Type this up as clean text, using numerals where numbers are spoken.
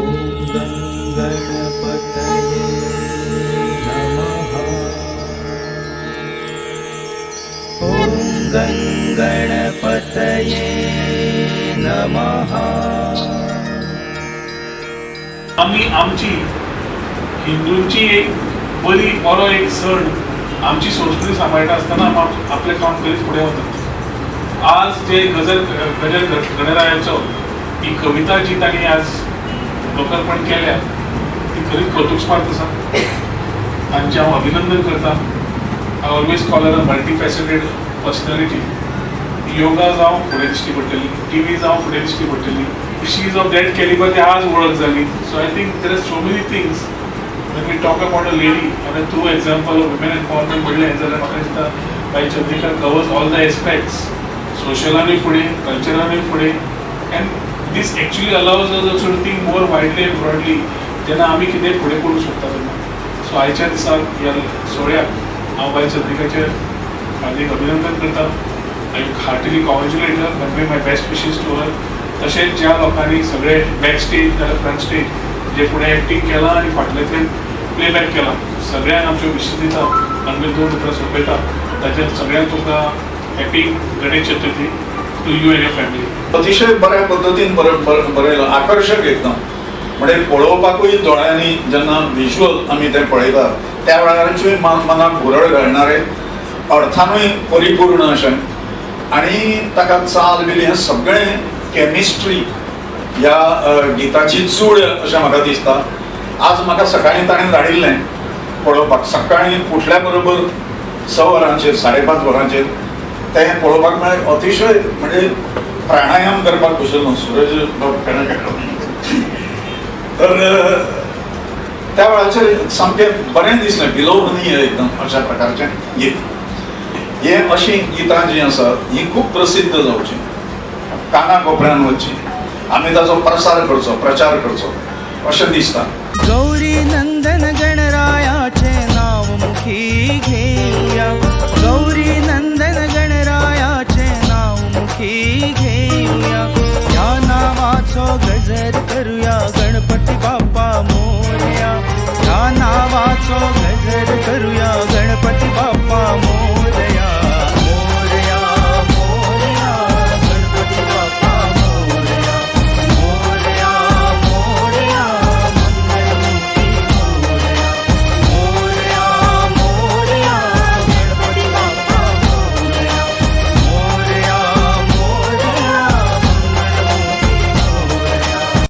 ॐ गं गणपतये नमः। ॐ गं गणपतये नमः। आमी आमची हिंदूंची एक बरी बरो एक सण, आमची संस्कृती सांबाळटा आसतना आम आपलें काम करीत फुडें वतात. आज जे गजल गजल गणरायाचो ही कविता जी तांणी आज लोकार्पण केल्या, ती खरीच कौतुकस्पाद आसा. तांचें हांव अभिनंदन करता. I always call her a multi faceted personality. Yoga जावं फुडें दिश्टी पडटली, टी व्ही जावं फुडें दिश्टी पडटली. She is of that caliber. ते आज वळख जाली. So I think there are so many things when we talk about a lady and a true example of women empowerment म्हणलें जाल्यार म्हाका दिसता बाई चंद्रिका covers all the aspects. सोशलानूय फुडें, कल्चरानूय फुडें, and this actually allows us also to think more widely and broadly जेन्ना आमी कितें फुडें करूंक शकता तेन्ना. सो आयच्या दिसा ह्या सोहळ्याक हांव बाई चंद्रिकाचें हार्दीक अभिनंदन करता. I heartily congratulate her, convey my best wishes to her. तशेंच ज्या लोकांनी सगळे बॅक स्टेज जाल्यार फ्रंट स्टेज जे फुडें एक्टींग केलां आनी फाटल्यांतल्यान प्लेबॅक केलां, सगळ्यांक आमच्यो विशीस दिता आनी दोन उतरां सोंपयता. ताचेर सगळ्यांक तुमकां happy Ganesh Chaturthi to you and your family. अतिशय बऱ्या पद्दतीन बरयलां, आकर्शक एकदम. म्हणजे पळोवपाकूय दोळ्यांनी जेन्ना विज्युअल आमी तें पळयता, त्या वेळारचूय मनाक भुरळ घालणारे, अर्थानूय परिपूर्ण अशें आणि ताका चाल बिल हें सगळें केमिस्ट्री ह्या गिताची चूड अशें म्हाका दिसता. आज म्हाका सकाळीं ताणें धाडिल्लें पळोवपाक. सकाळीं उठल्या बरोबर 6 वरांचेर, 5:30 वरांचेर तें पळोवपाक मेळ्ळें. अतिशय म्हणजे प्राणायाम करपाक बशिल्लो सुरज बाब. तर त्या वेळाचेर सामकें बरें दिसलें, विलोभनीय एकदम अशा प्रकारचें गीत हें. अशीं गितां जीं आसात हीं खूब प्रसिद्ध जावचीं, काना कोपऱ्यान वचची, आमी ताचो प्रसार करचो, प्रचार करचो अशें दिसता. गौरी.